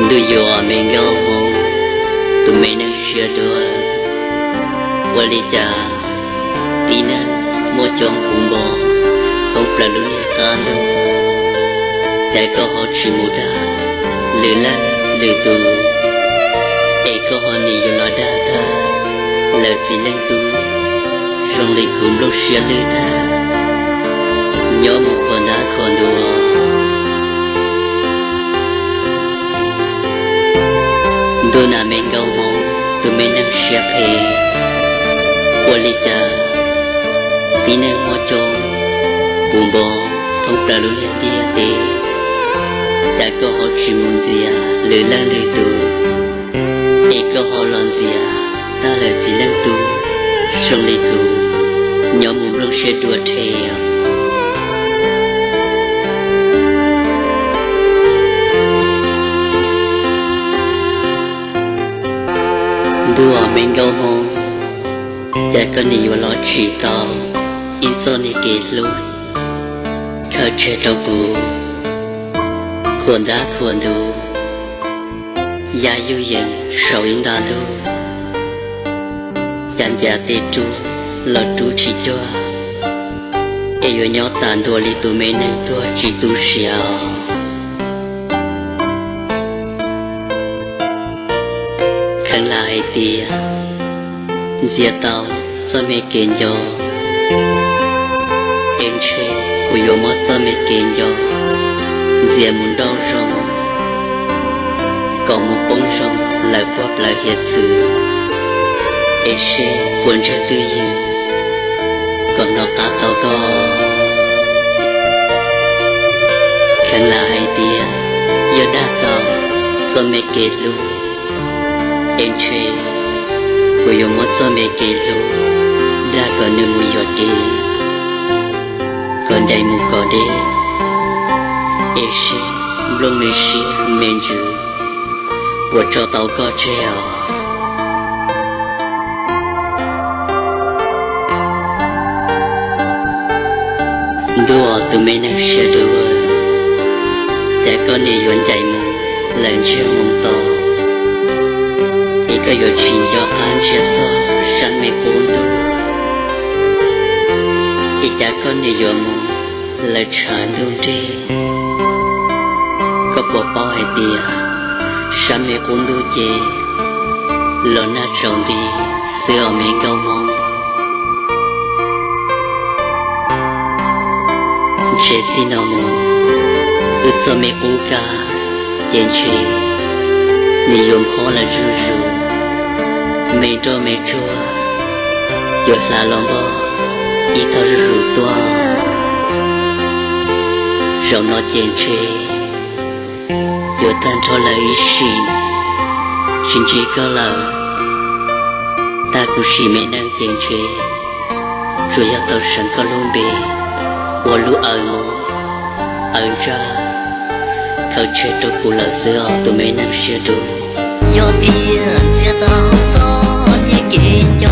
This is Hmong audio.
Ntuj yuav me nkauj hmoob, tus me neeg siab dua, ua li cas tib neeg muaj coob puv npo thoob plaws lub niag qab ntuj, cas koj ho tsis mus dag lwm leej lwm tus, es koj ho nim yuav los dag tag lawv txiv leej tub zoo li kuv nplooj siab lwj tag, nyob mus khuam ntab khuam ntua. Ntuj na me nkauj hmoob, tus me neeg siab phem, ua li cas tib neeg muaj coob puv npo thoob plaws lub niag ntiaj teb, cas koj ho tsis mus ntxias lwm leej lwm tus, es koj ho los ntxias tag lawv txiv leej tub zoo li kuv, nyob mus nplooj siab dua rhe. Ntuj me nkauj hmoob, cas koj nim yuav los tsim tau ib txoj niag kev hlub khaws tseg rau kuv khuam ntab khuam ntua, yaj yuj yees saum ib nta ntug, cas ncav tes rub los rub tsis cuag, es yuav nyob tas ntua li tus me neeg tuag tsis tu siav os. Kheev lam hais tias ntxias tau txoj me kev nco, es ntshe kuv yuav muab txoj me kev nco ntxias mus nrauj zoo, kom mus poob zoo lawm puag plawv hiav txwv, es seb puas ntseg twj ywm kom hnov qab tau koj. Kheev lam hais tias yog dag tau txoj me kev hlub, es ntshe kuv yuav muab txoj me kev hlub dag kom nws mus yuam kev, kom ncaim mus kom deb, es seb nplooj me siab me ntsws puas tso tau koj tseg os. Ntuj tus me neeg siab dua, cas koj nim yuav ncaim mus lawm ntsiag mus to, es koj yuav tsis nco qab ntsia txog sab me qub ntuj, es cas koj nim yuav mus lawm tshav ntuj nrig. Koj puas paub hais tias sab me qub ntuj ces los nag tsaus nti xwb os me nkauj hmoob. Ntshe txij no mus wb txoj me qub kab ces ntshe nws yuav nphob lawm zuj zus, me nroj me tsuag yuav hla los npog ib tog zuj zus tuaj. Zaum no ces ntshe yuav tag nrho lawm ib sim tsis ntsib koj lawm. Tag kuv sim me neej ces ntshe tsuas yog tau seev koj lub npe ua lub aws mob aws ntsaj khaws tseg rau kuv lawm xwb os tus me neeg siab dub. Yog tias ntxias tau txoj niag kev nco,